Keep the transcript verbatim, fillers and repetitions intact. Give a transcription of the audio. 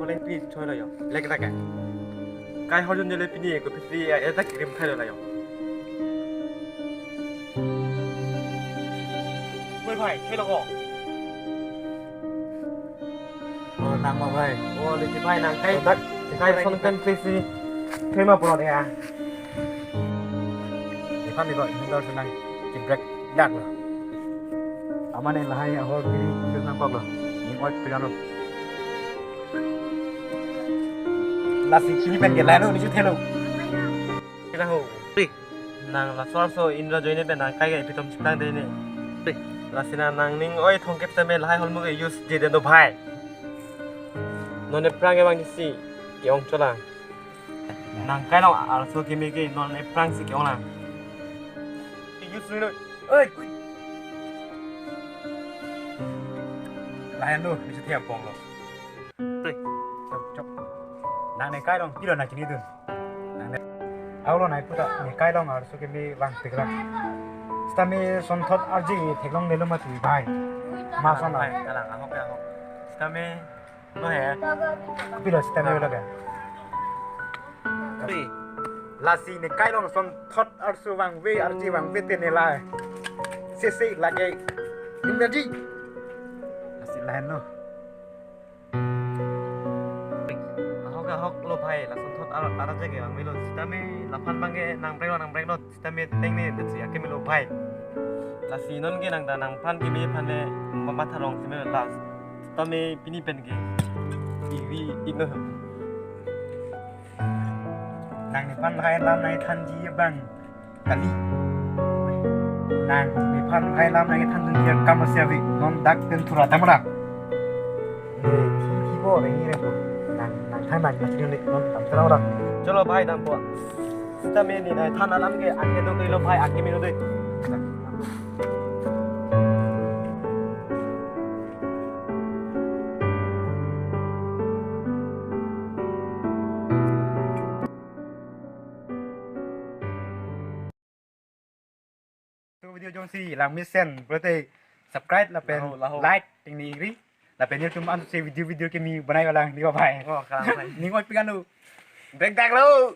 Leng pi choi lo yo. Lek ta ka. Kai hor jun jele pini ko pisi ya eta krim khai lo la yo. Boi bhai, choi lo ko. Oh, nang ma bhai. Oh, liti bhai nang kai. Dak kai son kan pisi. Kai ma pura ya. Ikan ni ko, ini tar senang. Cibrek dak lo. Aman ni lahai ahor kiri kiri nang kok lo. Ni oi pegano. Lasi chini pen ke lano ni chu thelo. Kila ho. Ri. Nang laso arso Indra joine pen nang kai kai pitom chiplang de ne. Ri. Lasi na nang ning oi thongkep tame lahai holmo ke use je den do bhai. Non ephrang ke bang isi ke-ong cholang. Nang kai long arso keme ke non ephrang si ke-ong lang. Use ri noi. Oi, kui. Lahai lo, ni chu thia pong lo. Tui. Chok, chok. Nang ne kai long, pilo nang chini dun. Nang ne. Aulo nai puta, ne kai long arso keme vang tikra. Sitame sonthot arji theklong nelo mati bhai. Ma son Bhai, la. Kalang, ahok, ahok. Sitame, lo he. Pilo sitame lo ka. Tui. Lasi ne kai long sonthot arso vangve arji vangve te ne la. Sese lake. Imdaji. Lasi lahen lo. Ahok ahok lo bhai, lason thot ar ar aja ke bang melo. Sitame laphan bang ke nang breng lo, nang breng lo. Sitame teng ne det si ake melo bhai. Lasi non ke nang da nangphan keme aphan le ma- matha rong si melo la. Sitame pini pen ke. Ivi igno. Nang nephan lahai lam nai thanji bang. Kali. Nang nephan lahai lam nang than dun dia kam sia ve. Non dak pen thura damra. Ne ki ki bo re ni re bo. Nang nang than nang machine ne non dam thura ra. Cholo bhai dam po. Sitame ne nai than alam ke ake do ke lo bhai ake me lo de. Tu video jongsi lang mesen, berarti subscribe lapen Laho, laho. Like ting ni ri, lapen YouTube an si video video kemi banai walang ni bhai. Oh, kalang bhai. Ni ngot pikan lu. Break back lo.